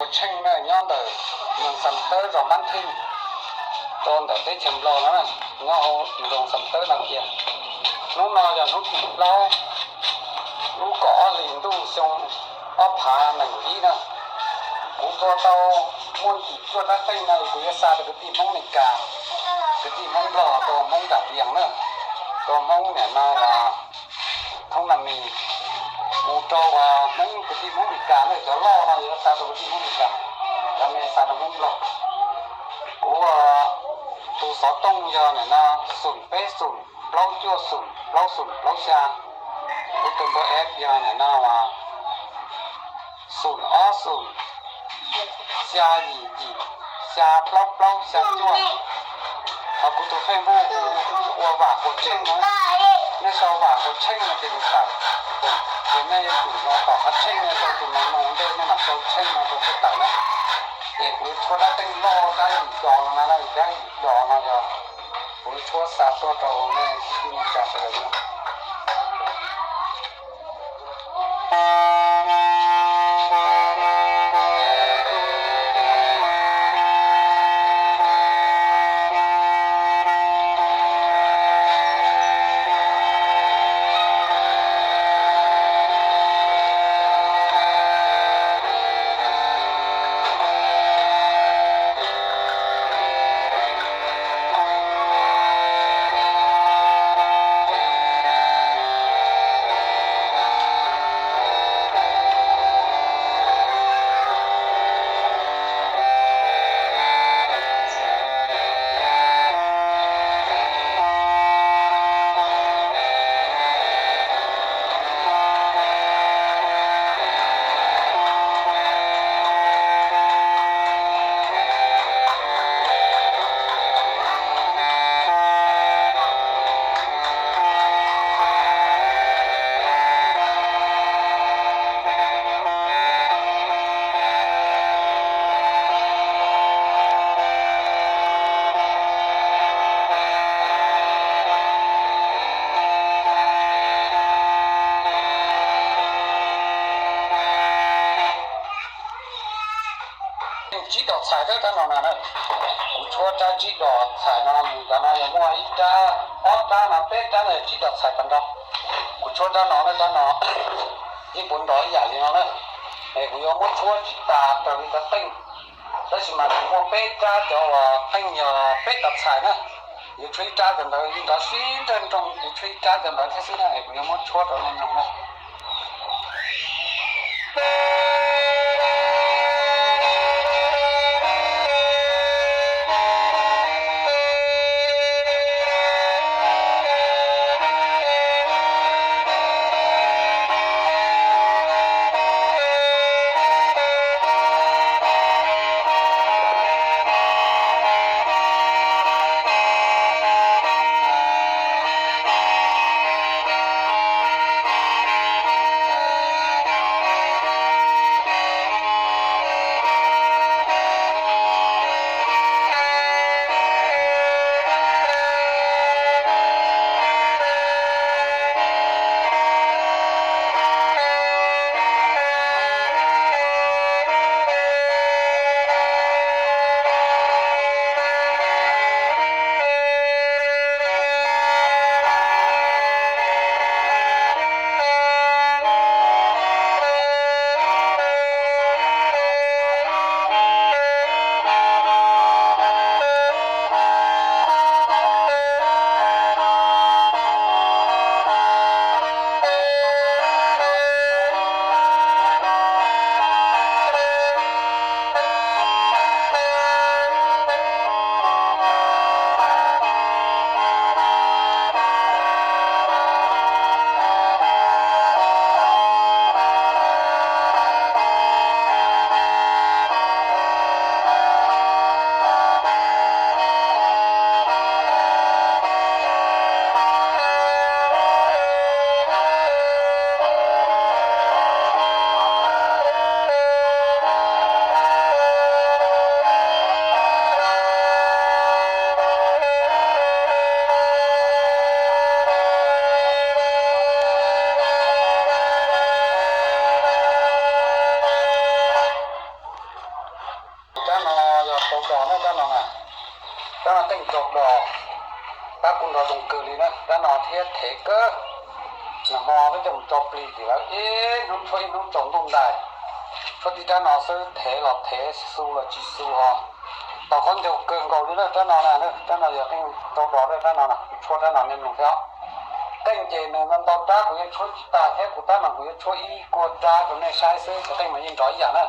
Ua Tsheej na, nyob ntawm Noog Xam Tawb zos Mab Theej, rau ntawm teb chaws Nplog no, nyob hauv nroog Xam Tawb no kiag. Hnub no yog hnub tim plaub, lub kaum ob hlis ntuj xyoo ob phav nees nkaum ib na. Kuv tua tau muaj yim cuaj dab teej no, kuv yuav xa rau kwv tij Hmoob Amelikas, kwv tij Hmoob Nplog, rau Hmoob Nram Vias na, rau Hmoob niam no thoob na mis, mus rau Hmoob, kwv tij Hmoob Amelikas na, cov loj no yuav xa rau kwv tij Hmoob Amelikas, cov me xa rau Hmoob Nplog. Kuv tus xov tooj yog nim no xoom peb xoom plaub cuaj xoom plaub xoom plaub xya. Kuv tus npawb app yog nim no xoom ob xoom xya yim yim xya plaub plaub xya cuaj. Ho kuv tus Facebook hu ua Vam Huas Tsheej no, nej sau Vam Huas Tsheej no ces nws tawm. Ces nej yuav tsum los tom qhov tsheej no rau tus no, mus ntej nej mam sau tsheej no rau kuj tawm na. Ces kuv yuav tshuab dab teej loj dab yim dos no na, dab yim dos no yog kuv yuav tshuab xa tuaj rau nej tsis tau tsa sawv daws. Tsib dos txhais rab no na, kuv tshuab rab tsib dos txhais no, mus ntawd no yog muaj ib rab, ob rab no, peb rab no yog tsib dos txhais tag nrho. Kuv tshuab rab no na, rab no yeej puas nrov ib yam li no na. Es kuv yuav muab tshuab tsis tas raws li cov qeej, tab sis mas nws muaj peb rab cov uas qeej yog peb dos txhais na. Yuav tshuab ib rab cov ntawd li ntawd xwb, nrog nrog kuv tshuab ib rab cov ntawd thiab xwb na, es kuv yuav muab tshuab rau nej mloog na. Rau dos na rab no na, rab no teej rau dos, rab kuj nrov zoo kawg li na, rab no thiab thev kawg. Nag hmo peb coj mus tso plig tim lawv ib hnub tshuab ib hnub tsaus ntuj ntais, tshuab tib rab no xwb, thev los thev, xu los tsis xu ho. Tau qhov ncau kawg nkaus li na rab no na, rab no yog teej rau dos na, rab no na, kuv tshuab rab no nej mloog thiab. Teej ces nws ntau ntau rab kuv yeej tshuab tsis tag thiab, kuv rab no kuv yuav tshuab ib kuag rab rau nej saib xwb, cov teej mas yeej nrov ib yam na.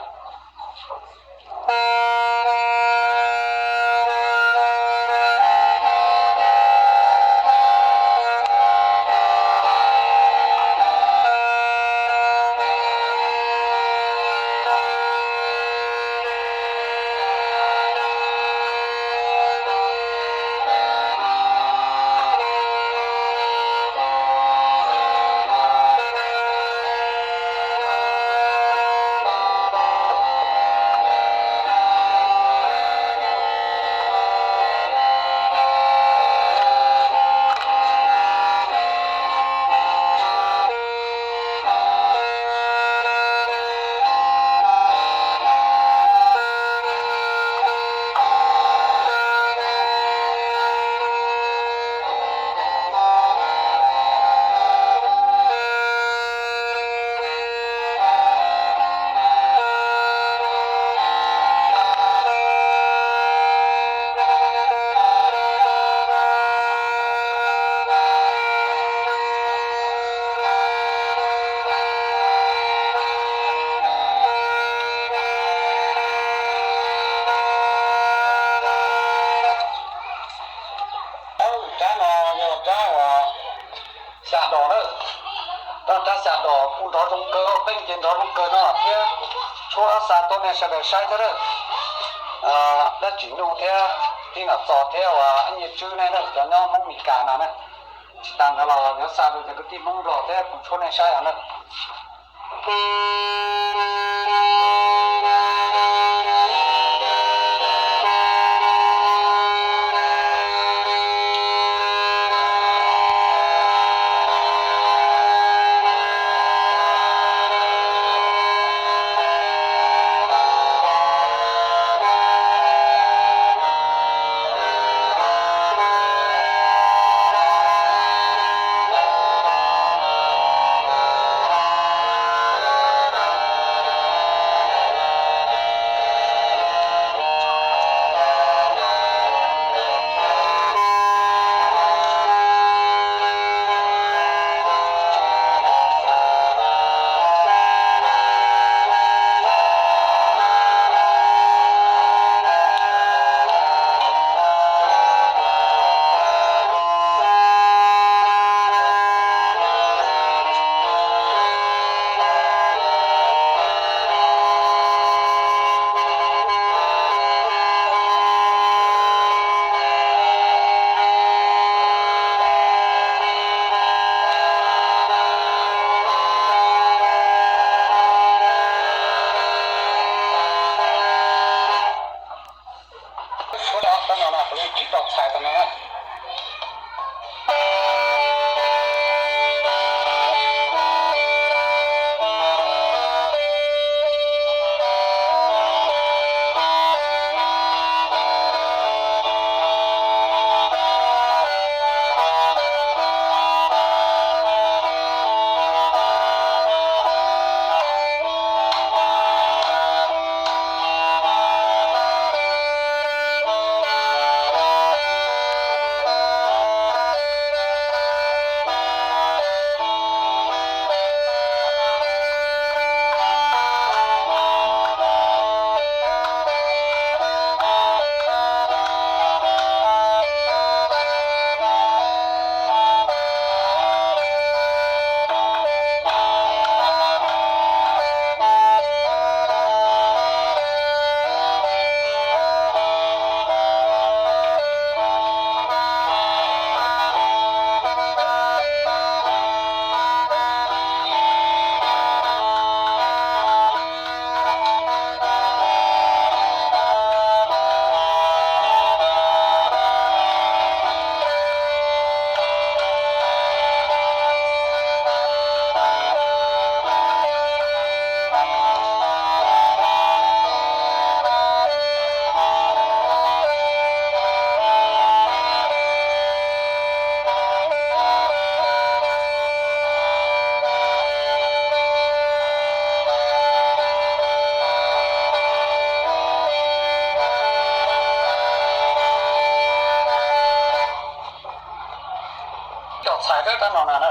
Rab no yog rab uas xya dos na. Rab, rab xya dos kuj nrov zoo kawg, teej ces nrov zoo kawg no thiab. Tshuab xa tuaj nej sawv daws saib thiab na. Dab Tsim Nuj thiab Tij Nom Txos thiab uas Nyiaj Tswb nej na, cov nyob Hmoob Mes Kas no na. Tsis tas ntawd los yuav xa rau cov kwv tij Hmoob Nplog thiab kuv tshuab nej saib os na. Rab no na,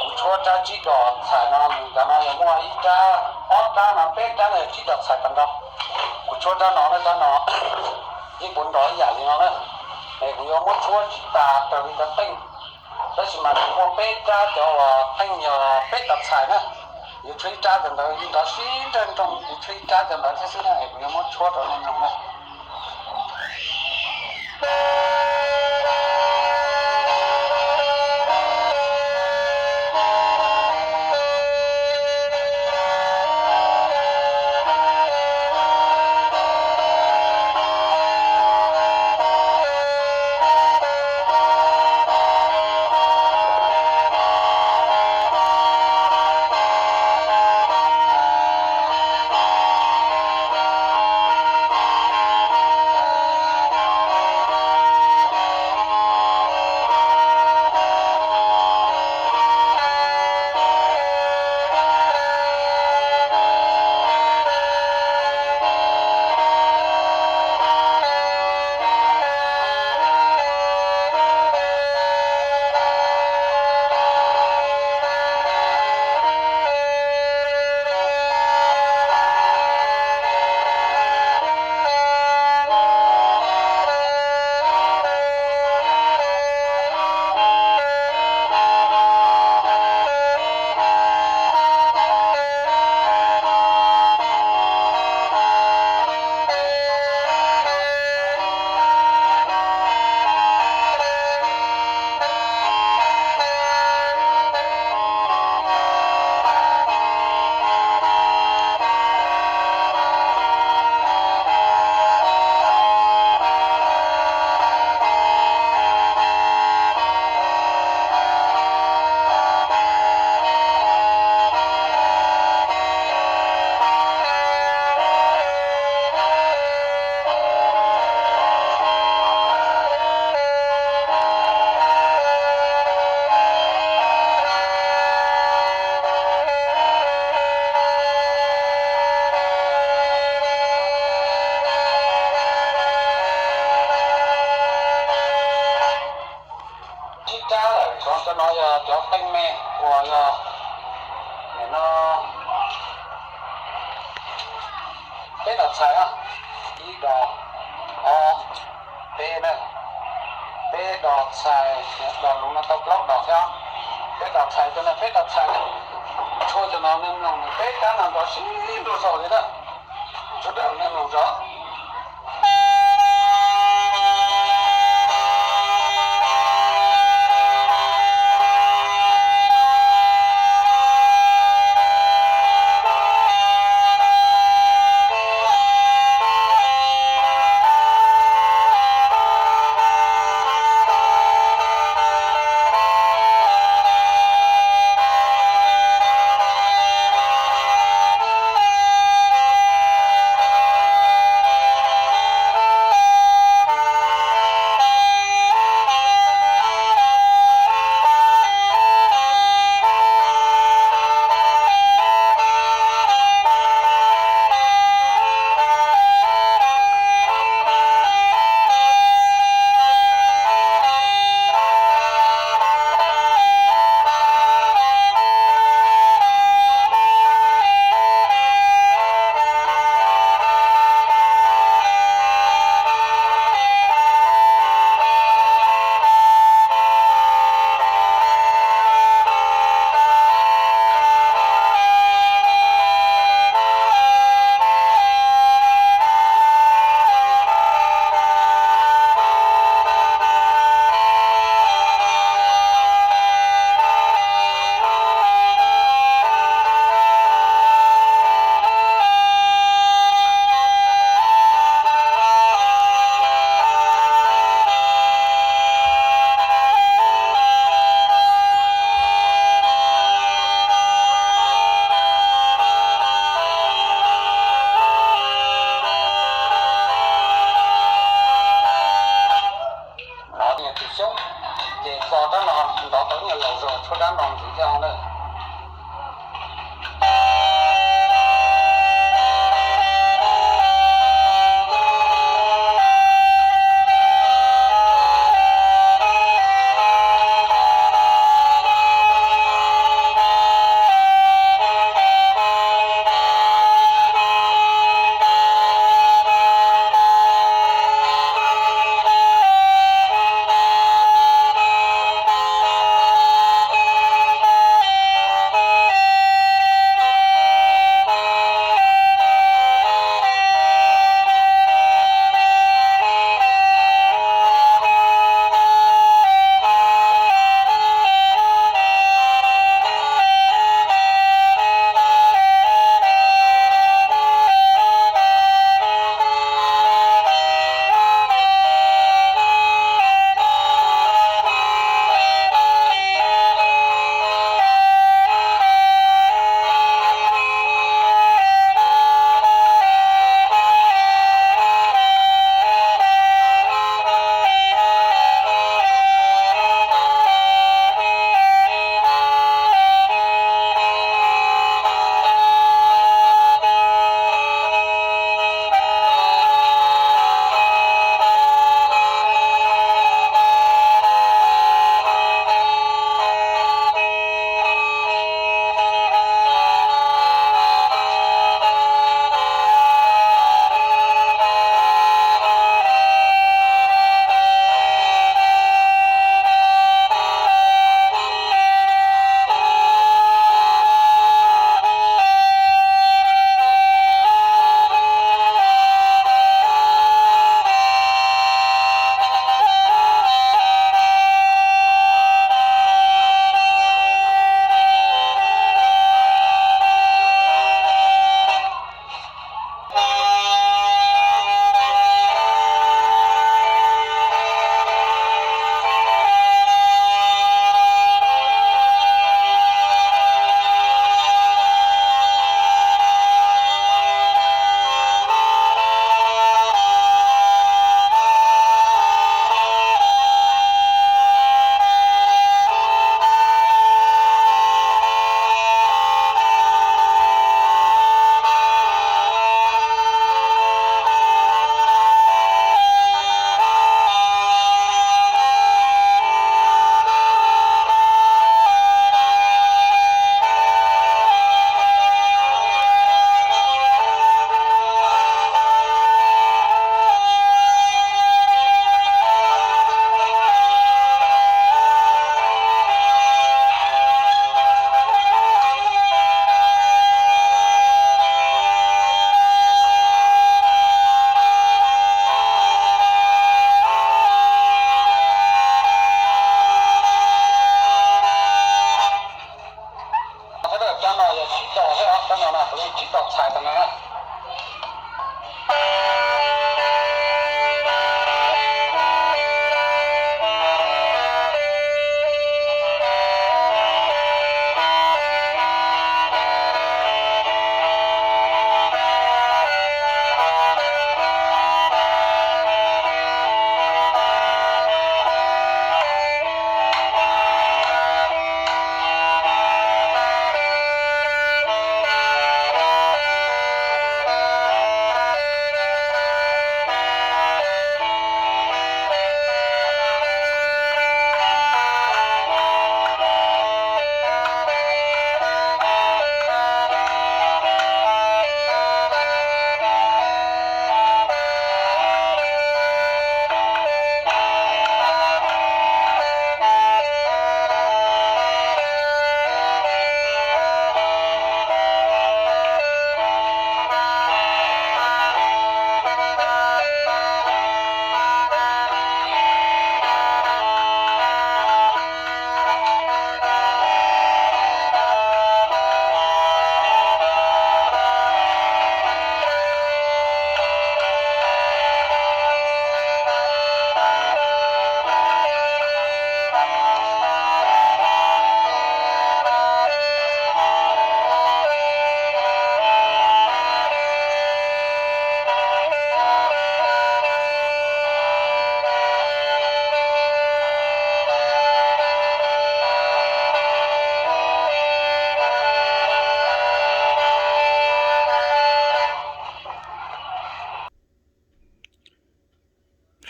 kuv tshuab rab tsib dos txhais no, nws cov no yog muaj ib rab, ob rab no, peb rab no yog tsib dos txhais tag nrho. Kuv tshuab rab no na, rab no yeej puas nrov ib yam li no na. Es kuv yuav muab tshuab tsis tas raws li cov teej, tab sis mas nws muaj peb rab cov uas teej yog peb dos txhais na. Yuav tshuab ib rab cov ntawd yeej nrov sib nrawj nroos, yuav tshuab ib rab cov ntawd thiab xwb na, es kuv yuav muab tshuab rau nej mloog na. Tsib rab lawm, tsov cov no yog cov teej me uas yog nim no peb dos txhais, ib dos, ob, peb na, peb dos txhais, dos lus no tau plaub dos thiab, peb dos txhais, cov no peb dos txhais na. Tshuab cov no nej mloog, peb rab no nrov sib nrawj saum li na. Tshuab rau nej mloog tso.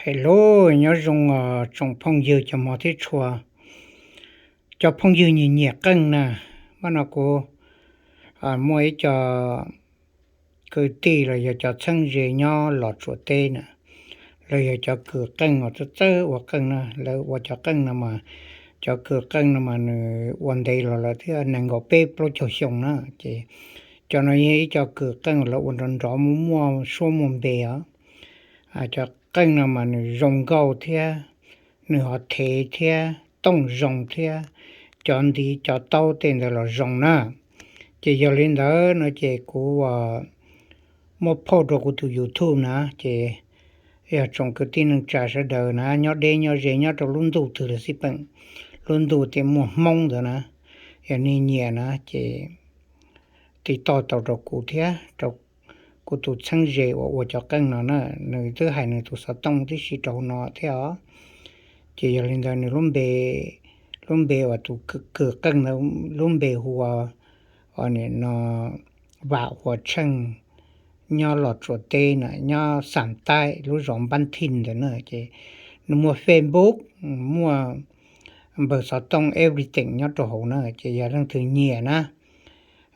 Hello, nyob zoo os tsoom phooj ywg cov hmov thiab tshua, cov phooj ywg nyiam nyiam qeej na. Mas no kuv muaj ib co kwv tij los yog cov txheeb ze nyob Los Tsuas teb na, lawv yog cov kws qeej uas txawj txawj ua qeej na. Lawv ua cov qeej no mas, cov kws qeej no mas nws ua ntev los lawm thiab, nees nkaum peb plaub caug xyoo na. Ces cov no yog ib co kws qeej lawv ua nrov nrov muaj muaj suab muaj npe os. Cov qeej no mas nws zoo nkauj thiab, nws ho thev thiab, tooj zoo thiab, cov ntiv cov taub tej ntawd los zoo na. Ces yog li ntawd no ces kuv muab phauj rau kuv tus YouTube na, ces yog tsoom kwv tij neej tsa sawv daws na, nyob deb nyob ze nyob rau lub ntuj twg los xij peem, lub ntuj tias muaj Hmoob ntawd na, yog nej nyiam na ces tiv toj tau rau kuv thiab rau kuv tus txheeb ze uas ua cov qeej no na. Nws twb hais nws tus xov tooj tib si rau hauv no thiab os. Ces yog li ntawd nws lub npe, lub npe uas tus kws qeej ntawd lub npe hu ua, nim no, Vam Huas Tsheej, nyob Los Tsuas teb na, nyob Xam Taib lub zos Npab Thij ntawd na. Ces nws muaj Facebook, muaj npawb xov tooj everything nyob rau hauv na. Ces yog leej twg nyiam na,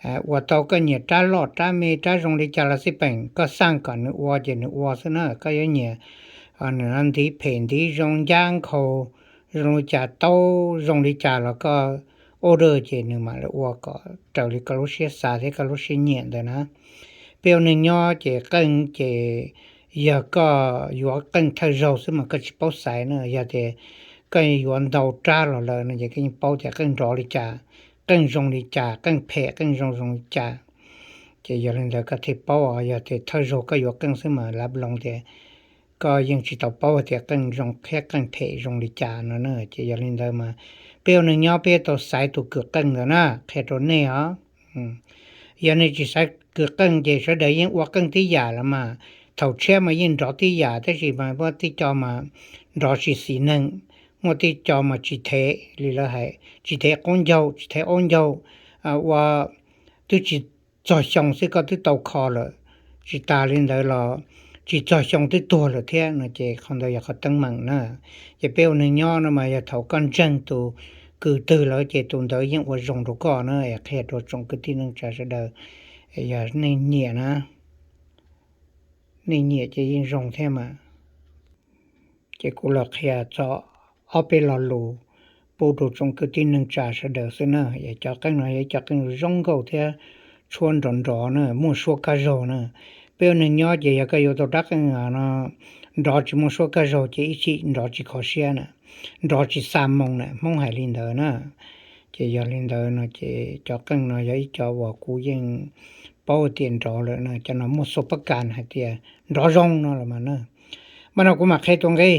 ua tau koj nyiam rab loj rab me rab zoo li cas los xij peem, koj xaj kom nws ua ces nws ua xwb na. Koj yuav nyiam nws ntiv phem ntiv zoo ncab nkhaus zoo li cas taub zoo li cas los koj order ces nws mam li ua kom raws li koj lub siab xav thiab koj lub siab nyiam ntawd na. Peb ua neeg nyob ces qeej ces yog koj yuav qeej thawj zaug xwb mas koj tsis paub xaiv na. Yog tias koj yuav ntau rab los lawm no ces koj yeej paub tias qeej nrov li cas, qeej zoo li cas, qeej phem qeej zoo zoo li cas. Ces yog li ntawd koj thiaj paub os. Yog tias thawj zaug koj yuav qeej xwb mas lav loos tias koj yeej tsis tau paub hais tias qeej zoo thiab qeej phem zoo li cas no na. Ces yog li ntawd mas peb ua neeg nyob peb tau xaiv tus kws qeej ntawd na, qhia rau nej os. Yog nej tsis xaiv kws qeej ces sawv daws yeej ua qeej tib yam los mas, thaum tshiab mas yeej nrov tib yam tab sis mas muaj tej co mas nrov tsis xis neeg, muaj tej co mas tsis thev li lawv hais, tsis thev qaub ncaug tsis thev aub ncaug, ua twb tsis txog xyoo xwb koj twb tau kho lawm, tsis tas li ntawd los tsis txog xyoo twb tuag lawm thiab no ces qhov ntawd yog qhov teeb meem na. Ces peb ua neeg nyob no mas yog thaum koj ntseeg tus kws twg lawm ces tus ntawd yeej ua zoo rau koj na. Qhia rau tsoom kwv tij neej tsa sawv daws, yog nej nyiam na, nej nyiam ces yeej zoo thiab mas. Ces kuv los qhia txog ob peb lo lus pub rau tsoom kwv tij neej tsa sawv daws xwb na. Cov qeej no yog cov qeej zoo nkauj thiab tshuab nrov nrov na, muaj suab kaj zaug na. Peb ua neeg nyob ces yog koj yuav tau rab qeej no nrov tsis muaj suab kaj zaug ces ib txhij nrov tsis kho siab na, nrov tsis xa moo na, Hmoob hais li ntawd na. Ces yog li ntawd no ces cov qeej no yog ib co uas kuv yeej paub tias nrov lawm na, cov no muaj xua pab kas hais tias nrov zoo no los mas na. Mas no kuv mam qhia tus nqi.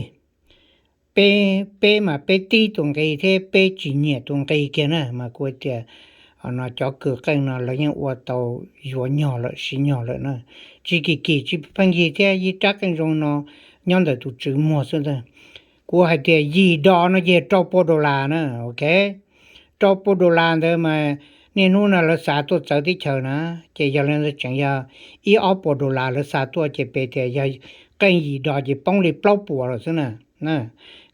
Peb, peb mas peb tib tus nqi thiab peb tsis nyiam tus nqi kiag na, mas kuv hais tias no cov kws qeej no lawv yeej ua tau yuav nyog lawm siv nyog lawm na. Tsis kim kim tsis pheej yig thiab, ib rab qeej zoo no nyob ntawm tus tswv muag xwb ntag. Kuv hais tias yim dos no ces rau pua dollar na, ok. Rau pua dollar ntawd mas niaj hnub no lawv xa tuaj txawv teb chaws na, ces yog li ntawd tseem yog ib ob puas dollar lawv xa tuaj ces peb tias yog qeej yim dos ces poob li plaub puas lawm xwb na.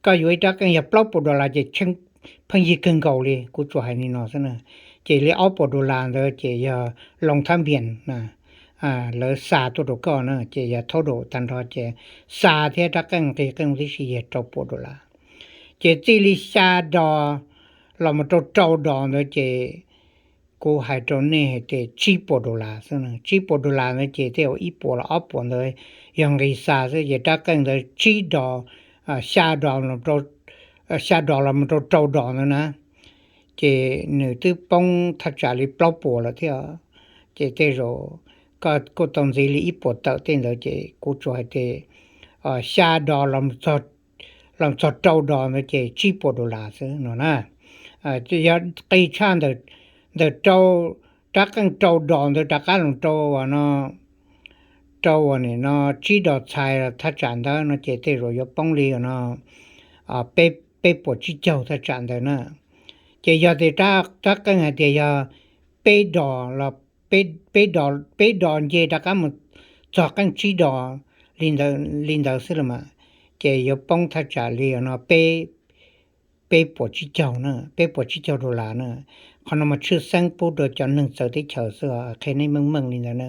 Koj yuav ib rab qeej yog plaub puas dollar ces pheej yig kawg nkaus li, kuv tsuas hais li no xwb na. Ces li ob puas dollar ntawd ces yog loo thab npias na, lawv xa tuaj rau koj na, ces yog thauj daus tag nrho ces xa thiab rab qeej nqi qeej tib si yog rau pua dollar. Ces txij li xya dos los mus rau rau dos ntawd ces kuv hais rau nej hais tias tsib puas dollar xwb na. Tsib puas dollar ntawd ces tej zaum ib puas los ob puas ntawd yog nqi xa xwb, ces rab qeej ntawd tsib dos, xya dos, xya dos los mus rau rau dos ntawd na, ces nws twb poob thaj tsam li plaub puas lawm thiab. Ces tej zaum koj kuj tau ntxiv li ib puas tawm tej ntawd, ces kuv tsuas hais tias xya dos los txog rau dos ntawd ces tsib puas dollar xwb no na. Yog qi tshaj ntawm rau, rab qeej rau dos ntawd rov qab los rau uas no, rau uas nim no tsib dos txhais thaj tsam ntawd no ces tej zaum yuav poob li uas no peb puas tsib caug thaj tsam ntawd na. Ces yog tias rab qeej hais tias yog peb dos los, peb dos nce rov qab mus txog qeej tsib dos li ntawd xwb los mas, ces yuav poob thaj tsam li no peb, peb puas tsib caug na, peb puas tsib caug dollar na. Qhov no mas tshwj xeeb pub rau cov neeg txawv teb chaws xwb, qhia nej meej meej li ntawd na.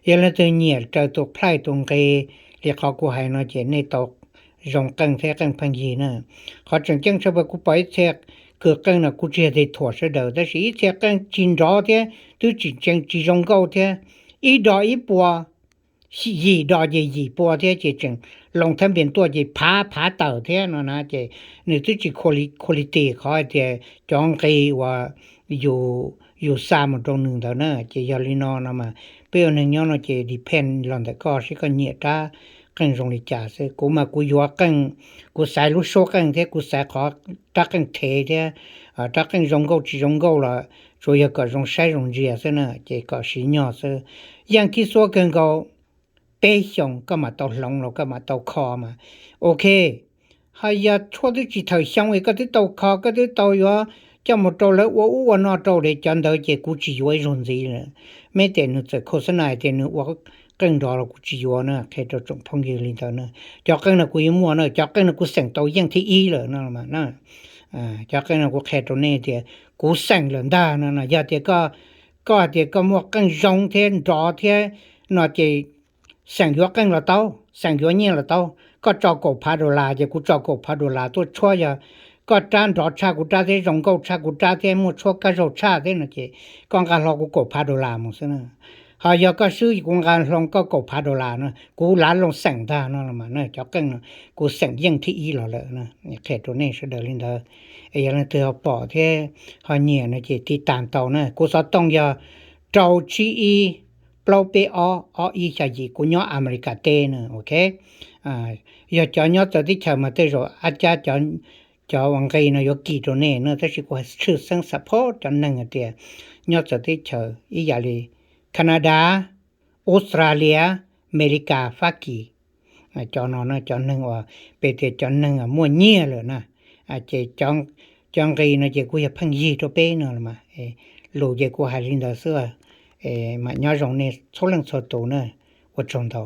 Yog leej twg nyiam raws tus plhaij tus nqi li qhov kuv hais no ces nej tau zoo qeej thiab qeej pheej yig na. Qhov tseem ceeb tshaj plaws kuv pom ib txhia kws qeej no kuv tsis yog thuam sawv daws, tab sis ib txhia qeej tsis nrov thiab twb tsis tseev tsis zoo nkauj thiab, ib dos ib puas, yim dos ces yim pua thiab ces tseem loo thab npias tuaj ces phav phav tawm thiab no na, ces nws twb tsis quality qhov hais tias cov nqi uas yus xa mus rau nws ntawd na. Ces yog li no no mas peb ua neeg nyob no ces depend los ntawm koj seb koj nyiam rab qeej zoo li cas xwb. Kuv mas kuv yuav qeej, kuv xaiv lub suab qeej thiab kuv xaiv qhov rab qeej thev thiab rab qeej zoo nkauj tsis zoo nkauj los tsuas yog kom zoo saib zoo ntsia xwb na, ces kom siv nyog xwb. Yeej khib xuab kawg nkaus, peb xyoos koj mam tau hloov los koj mam tau kho mas ok. Ho yog tshuaj twb tsis thaum xyoo es koj twb tau kho, koj twb tau yuav coj mus rau lawv ua ub ua no rau li cov ntawd ces kuv tsis yuav ib zaug ntxiv lawm. Meb tes nws txawm khau xab nais tias nws ua qeej nrov los kuv tsis yuav na, qhia rau tsoom phooj ywg li ntawd na. Cov qeej no kuv yeej muaj na, cov qeej no kuv xeem tau yeej thib ib lawm no na. Cov qeej no kuv qhia rau nej tias kuv xeem lawm ntag no no. Yog tias koj, koj hais tias koj muaj qeej zoo thiab nrov thiab no ces xeem yuav qeej los tau, xeem yuav nyiaj los tau. Koj tso kaum phav dollar ces kuv tso kaum phav dollar tuaj tshuab. Yog koj rab nrov tshaj kuv rab thiab zoo nkauj tshaj kuv rab thiab muaj tshuab kab zaug tshaj thiab no ces koj nqa hlo kuv kaum phav dollar mus xwb na. Ho yog koj swb kuv nqa hlo koj kaum phav dollar no, kuv lav loo xeem ntag no mas. Cov qeej no kuv xeem yeej thib ib los lawm, qhia rau nej sawv daws li ntawd. Es yog leej twg ho pom thiab ho nyiam no ces tiv tas tau na. Kuv xov tooj yog rau tsib ib plaub peb ob ob ib xya yim, kuv nyob Amelikas teb na, ok. Yog cov nyob txawv teb chaws mas tej zaum ab cab cov ua nqi no yuav kim rau nej na, tab sis kuv tshwj xeeb support cov neeg hais tias nyob txawv teb chaws ib yam li Canada, Australia, Amelikas, Fab Kis. Cov no cov neeg uas peb tias cov neeg muaj nyiaj lawm na, ces cov nqi no ces kuj yog pheej yig rau peb no mas. Lus ces kuv hais li ntawd xwb, mam nyob zoo nej txhua leej txhua tus na, ua tsaug ntau.